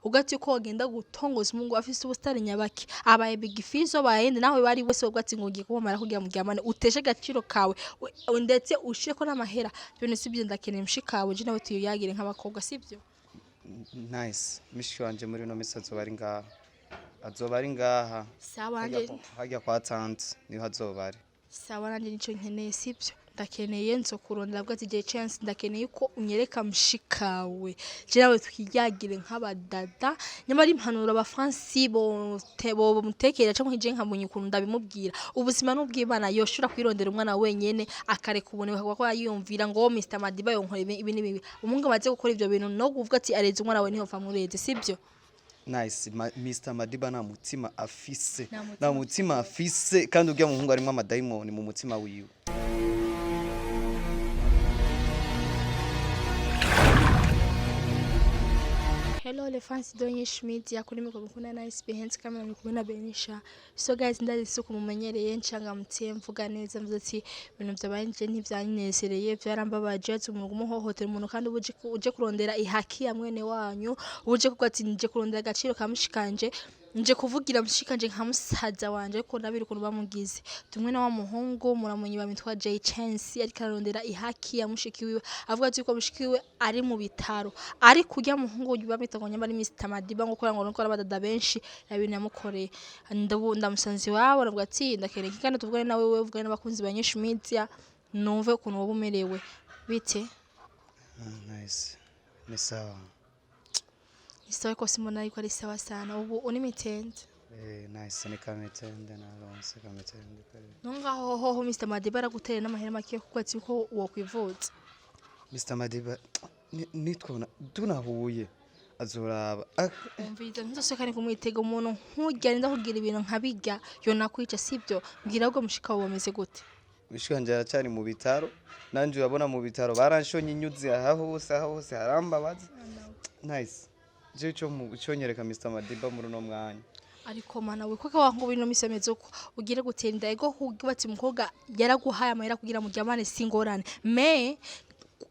Ugati uko wagenda gutongoza umuhungu afise ubusitari nyabaki, abaye Big Fizzo, bayende nawe bari wese, ubwo ati ngo ngiye kubamara kugira muryamane, uteshe agaciro kawe, ndetse ushireko n'amahera. Ibintu sibyo. Ndakeneye mushikawe, je nawe tuyagire nk'abakobwa, sibyo? Nice, mushiki wanje muri ino misi azoba ari ngaha, azoba ari ngaha. Sawa. Harya Nanje harya kwa tante niho azoba ari. Sawa, nanje nico nkeneye, sibyo? Ndakeneye nzo kurondera bwa ati Chance, ndakeneye ko unyereka mushikawe, je nawe twiyagire nk'abadada. Nyamara impanuro abafansi bo bo mutekera cyangwa je nkamunye ukuntu ndabimubwira, ubuzima n'ubw'Imana, yoshobora kwirondera umwana wenyene, akareka ubone ko yiyumvira ngo Mr Madiba yonkora ibi, ibi n'ibi. Umuhungu amaze gukora ivyo bintu no kuvuga ati areze umwana we, ntiyopfa mureze, sibyo? Nice, Mr Madiba nta mutima afise. Nta mutima. Nta mutima afise, kandi urya muhungu arimwo amadayimoni mu mutima wiwe. Hello les fans de Nyinshi Media, kuri mikoro mukunda Nice behind camera muri kumwe na Benisha. So guys, ndazi isuku mumenyereye, nshangamutse mvuga neza, mvuze ati ibintu byabaye nje ntivyanezereye, byarambabaje, ati umuntu umuhohotera umuntu kandi uje kurondera ihaki ya mwene wanyu, uje kuvuga ati nje kurondera agaciro ka mushikanje, nje kuvugira mushikanje nka musaza wanje, ariko ndabira ukuntu bamugize. Tumwe na wa muhungu muramunyi bamitwa Jay Chance, ariko ararondera ihaki ya mushiki wiwe, avuga ati ko mushiki wiwe ari mu bitaro, ariko urya muhungu bamwita ngo nyamba ari Mr Madiba, ngo kora ngo nuko abadada benshi ibintu yamukoreye. Ndamusanze iwabo, aravuga ati ndakeneye iki kandi tuvugane nawe, wewe uvugane n'abakunzi ba Nyinshi Media, numve ukuntu woba umerewe bite. Ah, nice, ni sawa. Ni sawa ko simbona yuko ari sawa sana, ubu unimitende. Eh, nice, ni kamitende, naronse kamitende kweli. Nongaho hoho Mr Madiba aragutera n'amahera make kuko ati ko wokwivuza. Mr Madiba nitwona tunahuye azoraba. Ah, Umviriza, ntuzose kumwitega umuntu nk'urya arinda kugira ibintu nkabirya, yonakwica, sibyo? Mbwira ahubwo, mushika wawe bameze gute? Mushiki wanje aracari mu bitaro, nanje urabona mu bitaro baranshonye inyuzi aha hose, aha hose harambabaza. Nice, jewe ico ico nyereka Mr Madiba muri uno mwanya. Ariko mana we, kuko wangu bino misi ameze uko ugire gutera inda, ego kubatse umukobwa yaraguhaye amahera kugira muryamane, si ingorane, me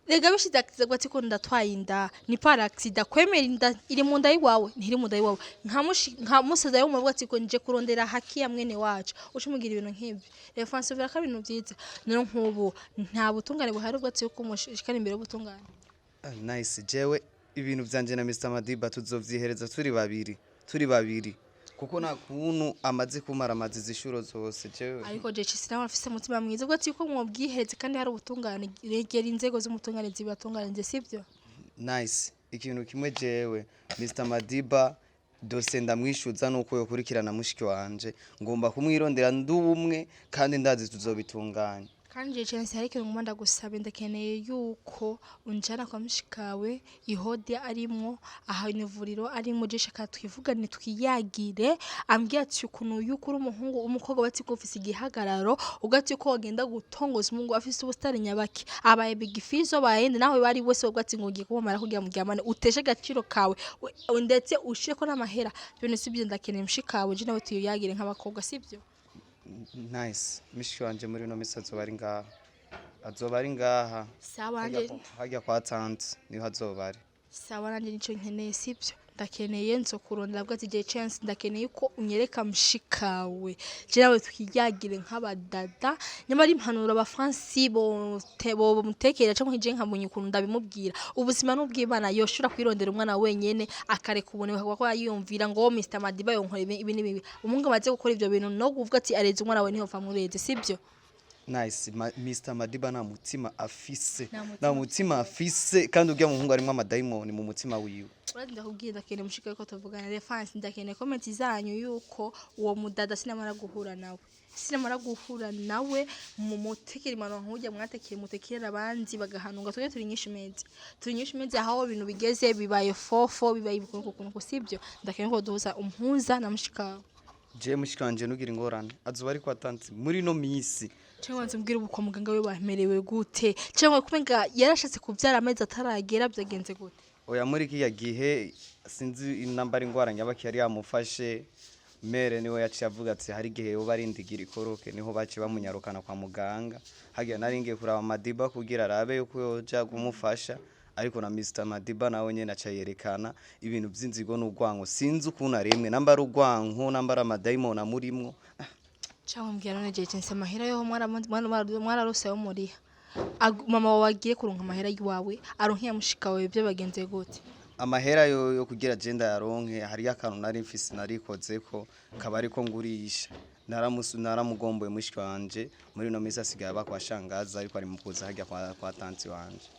rega bishize ati ko ndatwaye inda ni par accident, kwemera inda iri mu nda yiwawe, ntiri mu nda yiwawe, nka musaza yo mu ati ko nje kurondera haki ya mwene wacu, uca umugira ibintu nk'ibyo. Refanse vera ko ibintu byiza none nk'ubu nta butungane buhari, ubwo ati ko mushikana imbere y'ubutungane. Ah, nice, jewe ibintu vyanje na Mr Madiba tuzovyihereza turi babiri, turi babiri, kuko nta kuntu amaze kumara amazi zishuro zose jewe. Ariko je cisi nawe afise umutima mwiza, ubwo ati ko mwobwihereze kandi hari ubutungane, regera inzego z'umutungane zibatunganirize, sibyo? Nice, ikintu kimwe jewe Mr Madiba dose ndamwishuza nuko yokurikirana mushiki wanje, ngomba kumwirondera ndumwe kandi ndazi tuzobitunganya. Kandi je chance, hari ikintu ngomba ndagusaba, ndakeneye yuko unjana kwa mushikawe ihode arimwo aha ivuriro arimwo, je shaka twivugane, twiyagire, ambwiye ati ukuntu yuko uri umuhungu umukobwa bati ko ufise igihagararo, ugati ko wagenda gutongoza umuhungu afise ubusitari nyabaki, abaye Big Fizzo, bayende nawe bari wese, ubwo ati ngo ngiye kubamara kugira muryamane, uteshe agaciro kawe, ndetse ushireko n'amahera. Ibintu sibyo. Ndakeneye mushikawe, je nawe tuyagire nk'abakobwa, sibyo? Nice, mushiki wanje muri ino misi azoba ari ngaha, azoba ari ngaha. Sawa. Harya Nanje harya kwa tante niho azoba ari. Sawa, nanje nico nkeneye, sibyo? Ndakeneye nzo kurondera bwa ati Chance, ndakeneye ko unyereka mushikawe, je nawe twiyagire nk'abadada. Nyamara impanuro abafansi bo bo mutekera cyangwa je nkamunye ukuntu ndabimubwira, ubuzima n'ubw'Imana, yoshobora kwirondera umwana wenyene, akareka ubone ko yiyumvira ngo Mr Madiba yonkora ibi, ibi n'ibi. Umuhungu amaze gukora ivyo bintu no kuvuga ati areze umwana we, ntiyopfa mureze, sibyo? Nice, Mr Madiba nta mutima afise. Nta mutima. Nta mutima afise, kandi urya muhungu arimwo amadayimoni mu mutima wiwe. Urazi, ndakubwiye, ndakeneye mushika yuko tuvugana. Refanse, ndakeneye comment zanyu yuko uwo mudada sinamara guhura nawe, sinamara guhura nawe mu mutekera impanuro nk'ujya mwatekeye mutekera abandi bagahanunga. Twebwe turi Nyinshi Media, turi Nyinshi Media, aho ibintu bigeze bibaye fofo, bibaye ibikuntu kuntu, sibyo? Ndakeneye ko duhuza umpuza na mushikawe. Je mushiki wanje nugira ingorane azoba ari kwa tante muri ino misi. Cyangwa nzi mbwira ubu kwa muganga we bamerewe gute, cyangwa kumenga yarashatse kubyara amezi ataragera, byagenze gute? Oya, muri kiya gihe sinzi inambara ingwara nyabaki yari yamufashe, mere niwe yaciye avuga ati hari igihe yoba arindigira ikoroke, niho baciye bamunyarukana kwa muganga. Hagiye nari ngiye kuraba Madiba kugira arabe yuko yoja kumufasha. Ariko na Mr Madiba nawe nyene aca yerekana ibintu vy'inzigo n'urwanko. Sinzi ukuntu aremwe, namba ari urwanko, namba ari amadayimoni amurimwo. Cyangwa mbwira none jeje nse amahera yo mwararose ayo muriha. Mama wawe agiye kuronka amahera yiwawe, aronke ya mushika wawe, ibyo bagenze gute? Amahera yo kugira agenda yaronke, hariyo akantu nari mfise narikozeko, kaba ariko ngurisha. Naramugomboye mushiki wanje. Muri ino minsi asigaye aba kwa shangaza, ariko ari mu kuza harya kwa tanti wanje.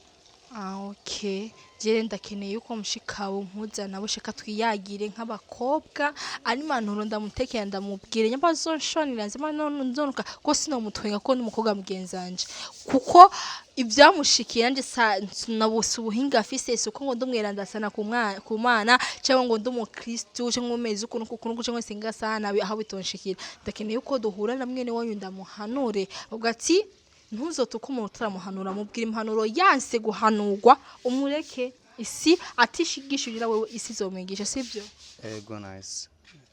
Ah, okay. Jere ndakeneye yuko mushikawe mpuza nabo, shaka twiyagire nk'abakobwa, ari impanuro ndamutekera, ndamubwire nyamba azonshonera nzima none nzonuka ko sinomutwenga ko n'umukobwa mugenzanje, kuko ibyamushikiye nanje nabuse ubuhinga afise. Si uko ngo ndumwera ndasana ku Mana, cyangwa ngo ndi umukristu, cyangwa umeze ukuntu ukuntu, cyangwa senga sana aho bitonshikira. Ndakeneye yuko duhura na mwene wanyu, ndamuhanure. Ubwo ati ntuzotuke umuntu utaramuhanura, mubwira impanuro, yanse guhanurwa umureke isi atishigishurira wewe, isi izomwigisha, sibyo? Ego nice,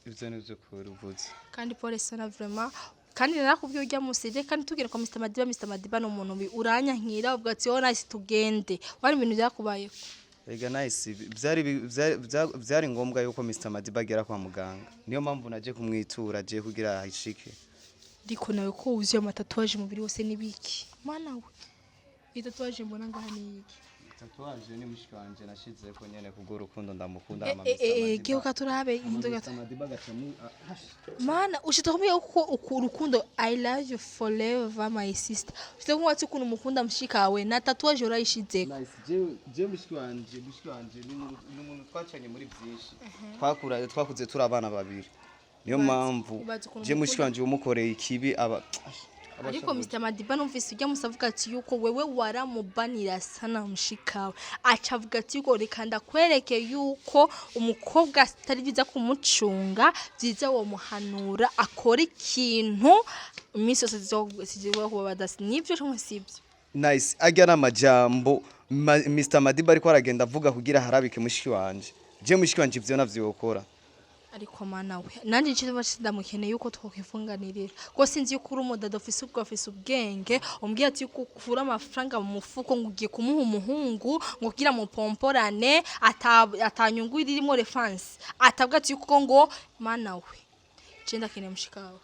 ivyo nivyo kuri uvuze. Kandi pole sana vraiment. Kandi narakubwiye ujya musije, kandi tubwire ko Mr Madiba, Mr Madiba ni umuntu uranyankira, ubwo ati oh nice, tugende, wari ibintu byakubayeho. Ega nice, vyari ngombwa yuko Mr Madiba agera kwa muganga, niyo mpamvu naje kumwitura je kugira ahishike. Ariko nawe ko wuzuye amatatouage umubiri wose, n'ibiki mana we? Iyi tatouage mbona ngaha ni iki? Tatouage ni mushiki wanje nashizeko nyene kubwo urukundo ndamukunda. Eh, Hama eh, Mr. eh, Madiba geuka turabe, hama hinduka. Mr. Madiba agaca Mana, ushita kumubwira ko urukundo, I love you forever my sister. Ushita kumubwira ati ukuntu umukunda mushikawe na tatouage urayishizeko. Nice, je mushiki wanje ni umuntu twacanye muri byinshi, twakura twakuze turi abana babiri, niyo mpamvu Ubaze ukuntu je mushiki umukunda. wanje umukoreye ikibi aba Ariko ashavuye. Mr Madiba numvise ujya musa avuga ati yuko wewe waramubanira sana mushikawe, aca avuga ati yuko reka ndakwereke yuko umukobwa atari byiza kumucunga, byiza womuhanura akora ikintu iminsi yose zizokuba badasi. Nivyo cyangwa sibyo? Nice, ajya n'amajambo Mr Madiba ariko aragenda avuga kugira harabike mushiki wanje. Je mushiki wanje ivyo navyokora? Ariko mana we, nanjye icyo ndamukeneye yuko twokwifunganirira, ko sinzi yuko uri umudada ufise ubwo afise ubwenge, umbwira ati yuko ukura amafaranga mu mufuko ngo ugiye kumuha umuhungu ngo kugira mupomporane, atanyungu irimo refanse, atabwa ati yuko ngo mana we, je ndakeneye mushikawe.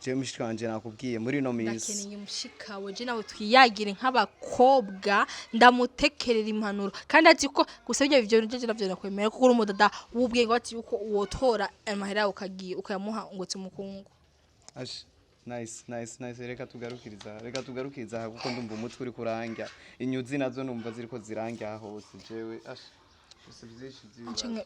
Je mushiki wanje nakubwiye muri ino minsi. Ndakeneye mushikawe, je nawe twiyagire nk'abakobwa, ndamutekerera impanuro, kandi ati ko gusa ibyo bintu je navyo nakwemera, kuko uri umudada w'ubwenge, ati yuko wotora amahera yawe ukagiye ukayamuha ngo tumukungu. Ash, nice, nice, nice, reka tugarukiriza aha, kuko ndumva umutwe uri kurangya, inyuzi nazo numva ziriko zirangya hose. Jewe ash, gusa vyinshi vy'ibibazo. Canke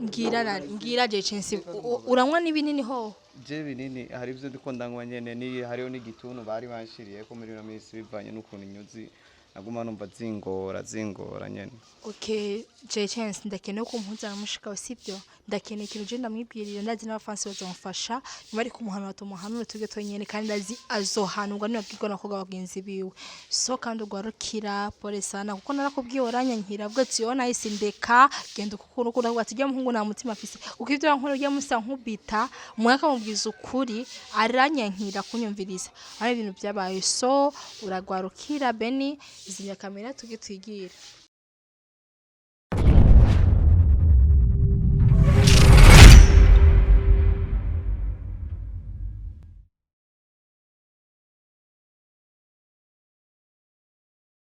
mbwira je censi, uranywa n'ibinini ho? Je binini hari ivyo ndiko ndanywa nyene, ni hariho n'igituntu bari banshiriye ko muri ino minsi, bivanye n'ukuntu inyuzi naguma numva zingora zingora nyene. Okay, je chance ndakeneye ko mpuza na mushikawe, sibyo? Ndakeneye ikintu je ndamwibwirira, ndazi n'abafansi bazamufasha nyuma, ariko umuhanura tumuhanure tuge twenyene, kandi ndazi azohanurwa nibabwirwa n'abakobwa bagenzi biwe. So kandi ugwarukira, pole sana, kuko narakubwiye uranyankira, avuga ati yo nahise ndeka genda ukuntu ukunda, avuga ati ujya muhungu nta mutima afise, kuko ibyo yankora ujya musa nkubita umwaka, mubwiza ukuri aranyankira kunyumviriza, ari ibintu byabaye. So uragwarukira Beni, zimya kamera tuge twigira.